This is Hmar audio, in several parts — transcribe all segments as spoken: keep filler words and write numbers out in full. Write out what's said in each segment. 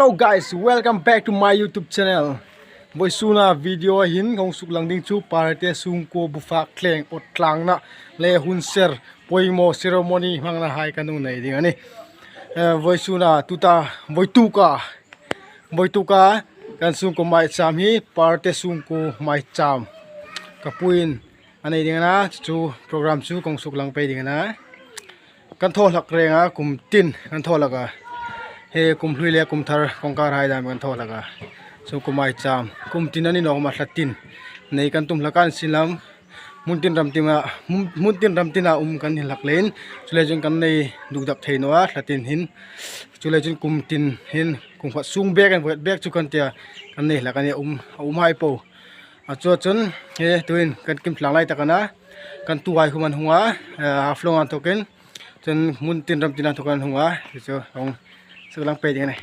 Hello guys, welcome back to my YouTube channel. Voisuna video hin kan suklang ding chu Parte sungkuo bufak thleng awt tlangna le hun ser poimaw ceremony hmangna hai kan hung nei ding a nih. Eh, voisuna tuta voituka, voituka kan sungkuo maicham hi Parte sungkuo maicham ka puin a nei ding a na, chu program chu kan suklang pei ding a na. Kan thaw hlak renga kum tin kan thaw hlak a. He kum hlui le kum thar kawngkhar hai dam kan thaw hlak a. Chu kum maicham kum tin a ni nawk ma thla tin nei kan tum hlak a, an sin lam hmun tin ram tina, hmun, hmun tin ram tina um kan ni hlak leiin, chuleiin kan nei dukdak thei naw a thla tin hin. Chuleiin kum tin hin kum khat sung bek an vawt bek chu kan tia kan nei hlak a nih, um, a um hai po. A chu chun, he, tuin kan kim tlang lai tak a na, kan tu hai khu man hung a, eh, Haflong an thokin, chun hmun tin ram tina thok an hung a, chu hung suklang pei ding a nih.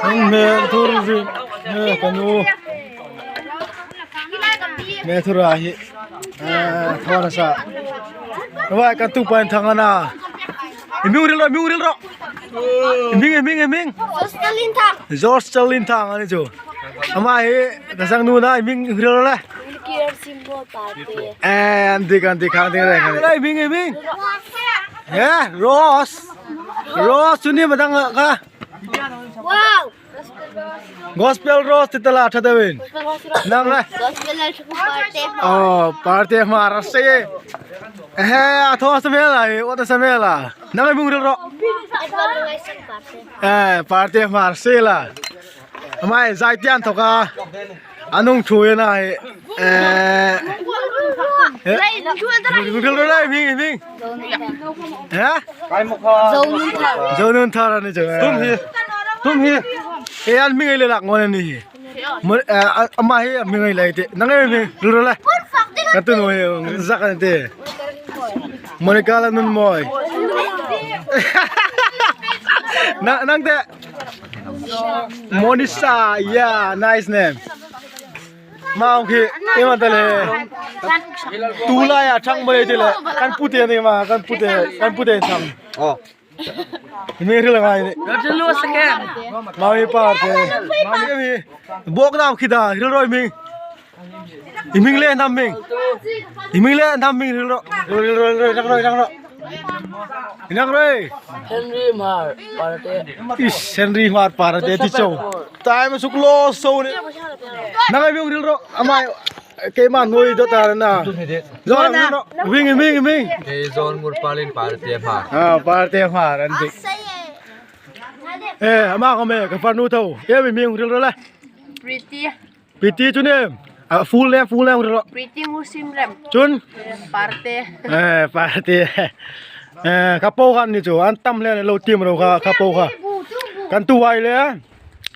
An me thur zi, eh, ka nu. Me thur a hi. Eh, thawna sa. Vai kan tu pan thang a na. I hming hril ro, i hming hril ro. I hming, i hming, i hming. George Chalin Thang. George Chalin Thang a ni chu. Ama hi ka sang nu na, i hming hril ro le. Wilkie Symbol Party. Eh, an dik, an dik, khang ding reng a nih. Ei, i hming, i hming. Eh, Rose. Rose, chu ni ma dang ka. Wow. Gospel Rose ti ta la tha deuin. Nang le. Gospel Rose Party. Oh, Party Hmar a sei. Eh, a thaw sa me la, eh, what sa me la. Nang i hming hril ro. Edward Wilson Party. Eh, Party Hmar sei la. Amai zai tian thoka. An hung thu ina hi. Eh. Eh. Hril ro le, hming, hming. Ha? Zonunthar. Zonunthar a ni chu. Tum hi. Tum hi. Eh, an hming ei le lak ngon a ni hi. Mo-, eh, a, ama hi a hming ei le ti. Nang ei hming, hril ro le. Ka tu nu hi, zak a ni ti. Monica Lalnunmoi. Na, nang te. Monisa, yeah, nice name. Mau khi, i man ta le. Tu lai a thang mai ti le. Kan pute ni ma, kan pute, kan pute thang. Oh. I hming hril ngai ni. Got to lose again. Mau i pa te. Mau i mi. Bok nau khi da, hril ro i hming. I hming le hnam hming. I hming le hnam hming hril ro. Hril ro, hril ro, hril ro, hril ro. Inang roi. Henry Hmar Parte. Is, Henry Hmar Parte ti chau. Time suk lo so ni. Nang ei hming hril ro. Amai keiman hnuoi dawt a na. Zon hril ro. Hming, hming, hming. Kei Zon Murpalin Parte Hmar. Ah, Parte Hmar an dik. Eh, ama ko me ka farnu tho. Ei hming hril ro le. Pretty. Pretty chu ni. Ah, full name, full name hril ro. Pretty Musim Rem. Chun? Parte. Eh, Parte. Eh, ka po khan ni chu. An tam le lo tim ro kha, ka po kha. Kan tu hai le.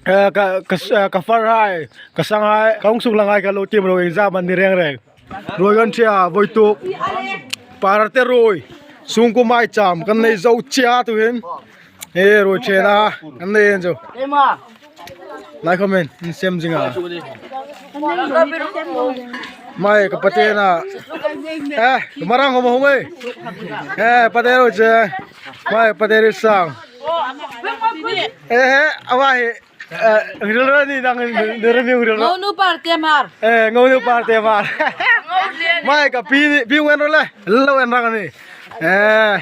Eh, ka, ka, eh, ka far hai, ka sang hai, ka hung suklang hai ka lo tim ro exam an ni reng reng. Ruoi kan ṭhe a, voituk. Parte ruoi. Sungkuo maicham, kan nei zo che a tu hin. Eh, ruoi ṭhe na, kan nei zo. Lai comment, in sem zing a. Mai ka pate na. Eh, marang ho mo mai. Eh, pate ro che. Mai pate ri sang. Eh, eh, awa he. Eh, hril ro ni dang, hril ro mi hril ro. Ngau nu Parte Hmar. Eh, ngau nu Parte Hmar. Mai ka pi ni, pi wen ro le. Lo en rang ni. Eh.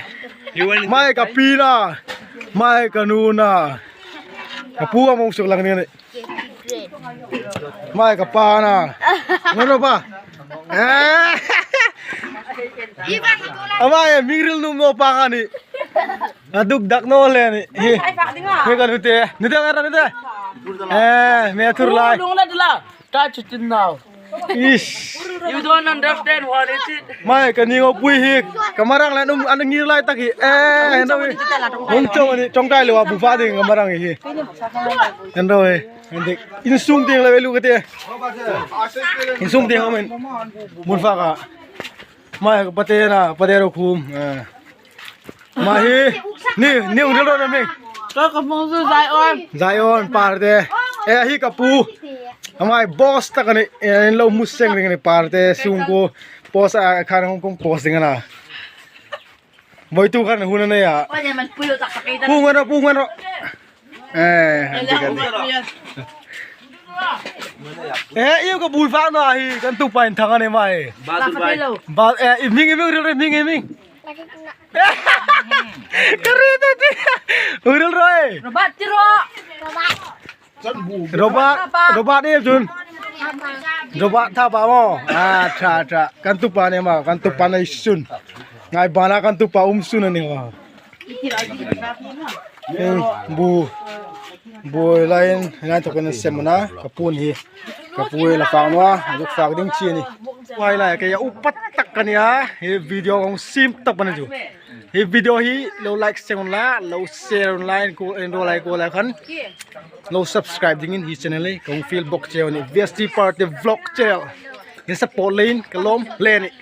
Mai ka pi na. Mai ka nu na. Ka pu a mo suk lang ni ni. Mai ka pa na. Ngau nu pa. Eh. Ama e mi hril nu mo pa ka ni. A duk dak naw le ni. Hi. Hi ka nu te. Nu te, nu te. Eh, me thur lai. Lung la dula. Ta chu tin naw. Ish. You don't understand what it is. Mai ka ni ngo pui hi. Ka marang la num an ngir lai tak hi. Eh, hen dau hi. Hung chong ni, chong tai lo a bu fa ding ka marang hi. Hen dau hi. Hen dik. In sung ding la ve lu ka te. In sung ding ha men. Mun fa ka. Mai ka pate na, pate ro khum. Eh. Mai hi, ni, ni hung ril ro na mi. Ka ka hming chu Zion. Zion, parte. Eh, hi ka pu. Amai boss tak a nih, eh, lo hmu seng ring a nih parte, sungkuo. Boss a khan hung kong boss ding a na. Voituk khan hun a nei a. Oi, man pui lo tak tak ei ta. Pu ngan ro, pu ngan ro. Eh, an ti kan ni. Eh, iu ka bul fak naw hi, kan tupa in thang a ni mai. Ba tu bai. Ba, eh, i hming, i hming, ril ro, i hming, i hming. Ka ri ta ti. Ril ro e. Robert ti ro. Robert, Robert e chun. Robert Thapa maw. A, tha, tha. Kan tupa ni maw, kan tupa nei sun. Ngai bana kan tupa um sun a ni maw. Heng, bu. Bu lain, lain thawkin sem a na, ka pu'n hi. Ka pu la fak naw a, a zuk fak ding chi a nih. Vai lai, kei a upa tak ka nih a, hi video hung siem tak a ni chu. Hi video hi lo like seng unla, lo share unla, in ko, in ro lai ko lai khan. Lo subscribe dingin hi channel hi, kong fiel bok cheu a nih, V S T Party Vlog channel. In support leiin, ka lawm hle a nih.